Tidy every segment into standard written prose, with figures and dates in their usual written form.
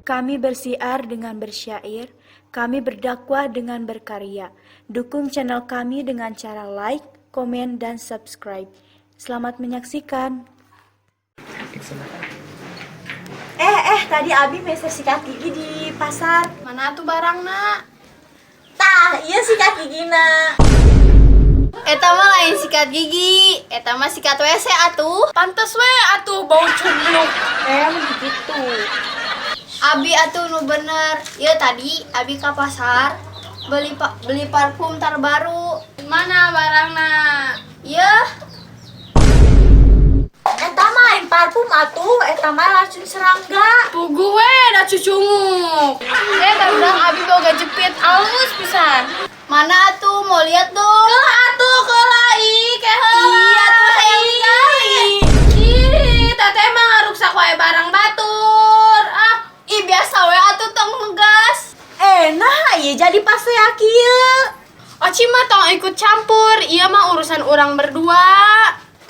Kami bersiar dengan bersyair, kami berdakwah dengan berkarya. Dukung channel kami dengan cara like, komen, dan subscribe. Selamat menyaksikan. Tadi Abi meser sikat gigi di pasar. Mana tuh barangna? Tah, iya sikat gigina. Eta mah lain sikat gigi, eta mah sikat WC atuh. Pantes we atuh bau cumluk. Begitu. Abi atuh nu bener. Ieu tadi Abi ka pasar beli parfum terbaru. Mana barangna? Ieu Eta mah lain parfum atuh, eta mah racun serangga. Pugu we da cucunguk. Barudak Abi boga jepit alus pisan. Mana atuh mau lihat dong? Kelah atuh kelah ih keheula. Iya tuh hayang ningali. Ih, teteh mah ngaruksak wae barang batur. Ah, Ih biasa we atuh tong ngegas. Nah iya jadi pasea kieu. Oci mah tong ikut campur, ieu mah urusan orang berdua.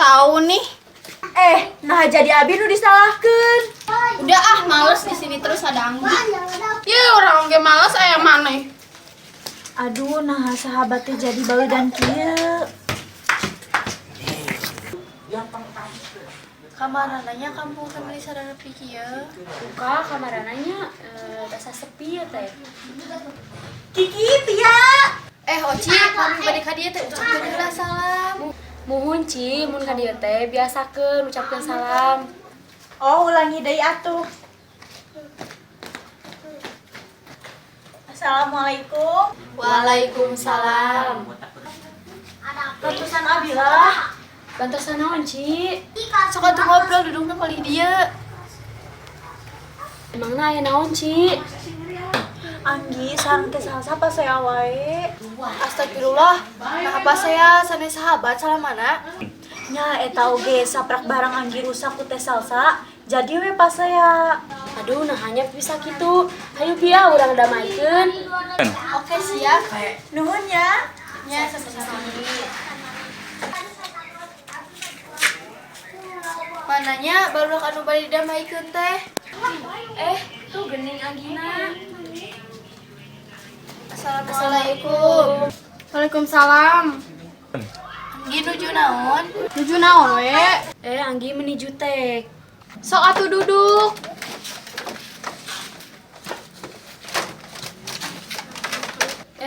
Tahu nih. Nah jadi Abi nu disalahkeun. Udah ah males di sini terus ada Anggi. Ye, orang oge males aya maneh. Aduh, nah sahabatnya jadi baludan kieu. Kamarananya kampung family sarana kieu. Buka kamarananya rasa sepi ya teh. Kiki, Pia. Oci, kami bade ka dieu teh ucapkeun heula salam. Muhun Ci, mun ka dieu teh biasakeun ucapkeun salam. Oh, ulangi deui atuh. Assalamualaikum. Waalaikumsalam. Bantusan Abi lah. Bantosan naon Ci? Sok atuh ngobrol dudukna palih dieu. Emangna aya naon Ci? Anggi, sareng teh salsa pasea wae. Astagfirullah. Nah apa saya sanes sahabat salamana? Nya eta oge saprak barang Anggi rusak ku teh salsa. Jadi we pasea. Aduh, nah hanya bisa kitu. Hayu Pia urang damaikeun. Oke, siap. Nuhun ya. Nya sama-sama. Mananya baru anu bade didamaikeun teh. Tuh geuning Anggina. Assalamualaikum. Waalaikumsalam. Anggi nuju naon? Nuju naon we? Anggi meni jutek. Sok atuh duduk.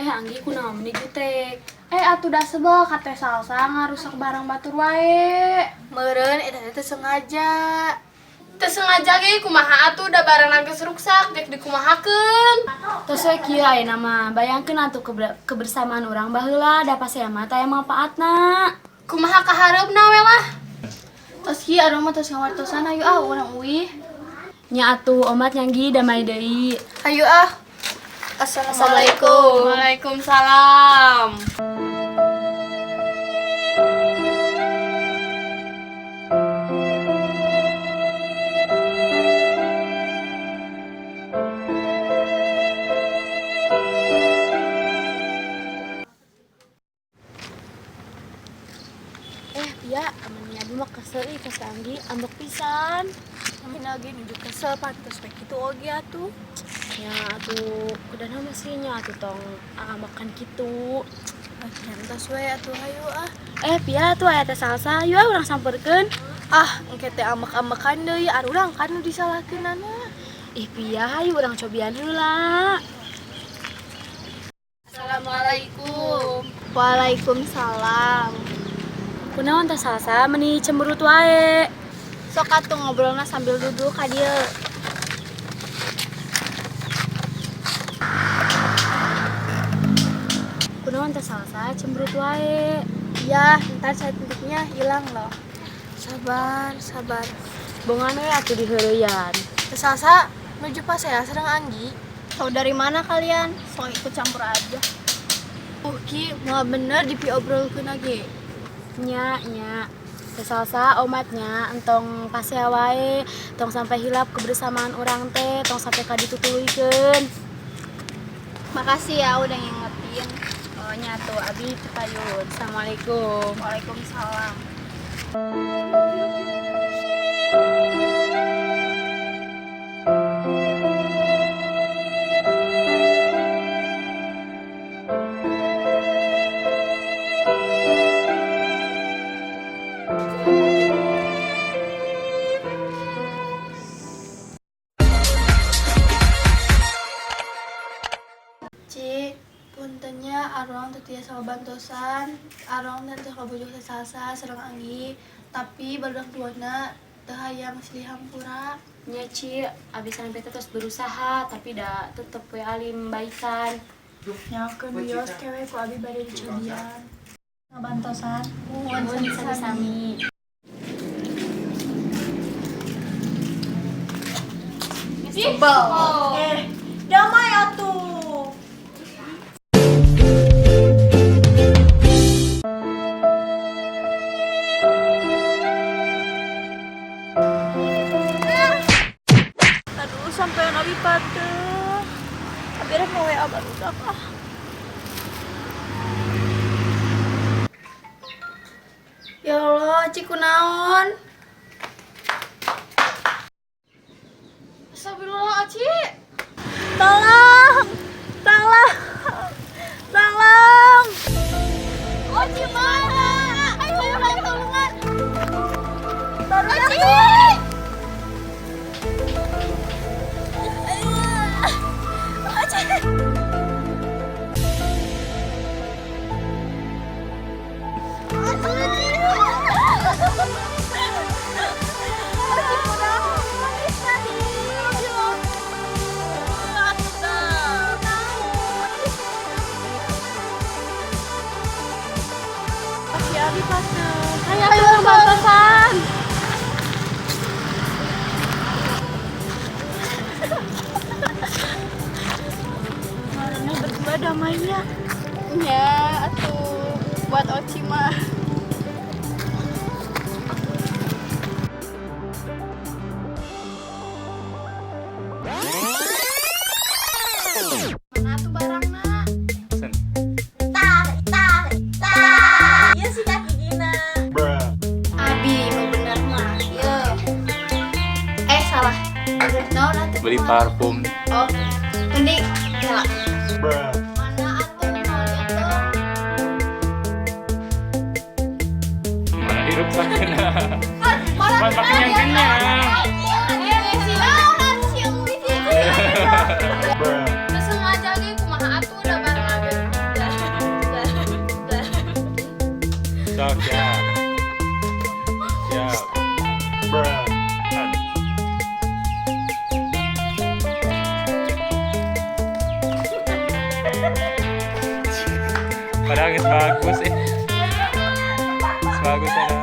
Anggi kunaon meni jutek? Atuh da sebel ka teh salsa ngarusak barang batur wae. Meureun eta teh sengaja. Teu sengaja ge kumaha atuh da barangna geus ruksak dek dikumahakeun. Tos we kieu ayeuna mah, bayangkeun atuh kebersamaan urang baheula da pasea mah taya manfaatna. Kumaha kahareupna we lah. Tos kieu anu mah tos ngawartosan hayu ah urang uih. Nya atuh omat nyanggi damai deui. Hayu ah. Assalamualaikum. Waalaikumsalam. Pia, amannya Abi mah kesel ih ka si Anggi, ambek pisan. Amin lagi nuju kesel pantes we kitu oge atuh. Nya atuh kudana masih nya atuh tong ambekan kitu. Nyantos we atuh hayu ah. Pia tuh aya teh salsa, hayu ah urang samperkeun. Ah, engke teh ambek-ambekan deui arurang kan nu disalahkeunana. Ih Pia, hayu urang cobian heula. Assalamualaikum. Waalaikumsalam. Kunaon teh salsa meni cemberut wae. Sok atuh ngobrolna sambil duduk ka dieu. Kunaon teh salsa cemberut wae. Iya, ntar cantiknya hilang loh. Sabar, sabar. Bongan we atuh diheureuyan. Teh salsa nuju pasea sareng Anggi. Tahu dari mana kalian? Sok ikut campur aja. Ki mau bener dipiobrolkeun ge. Nya, nya. Teh salsa omatnya entong pasea wae, tong sampai hilap kebersamaan urang teh, tong sampai ka ditutuluykeun. Makasih ya udah ngingetin. Oh nya tuh Abi tepayun. Assalamualaikum. Waalaikumsalam. Arong teh teu kabujuk teh Salsa sareng Anggi, tapi barudak duana teu hayang silih hampura. Nya Ci, abi sareng teh terus berusaha tapi da tetep we alim baikan. Nyakeun wios kewe ku abi bade dicobian. Ngabantosan. Nuhun sami-sami. Sebel. Eh, damai atuh. Aduh, sampean abi pateuh. Abi rek nge-WA barudak ah. Ya Allah, Ci kunaon? Astagfirullah, Aci. Tolong! Tolong! Tolong! Oci mana? Ayo, ayo, ayo, tolongan. Barudak. Oci! Oci kunaon? Tadi. Oci abi pateuh. Ayo, ayo, bantosan. Marana berdua damainya. Ya, atuh buat Oci mah. Mana tuh barangna? Sen. Iya sih kaki Gina. Abi, nu bener mah. Ye. Eh, salah. Naon atuh? Beli parfum. Oh, mending salah. Mana atuh mau lihat tuh? Mana hirup sakena. Mana pakai yang kenyang. Sengaja ge kumaha atuh udah bareng abi. Sok ya. Siap. Kan. Padahal geus bagus eh. Geus bagus ada.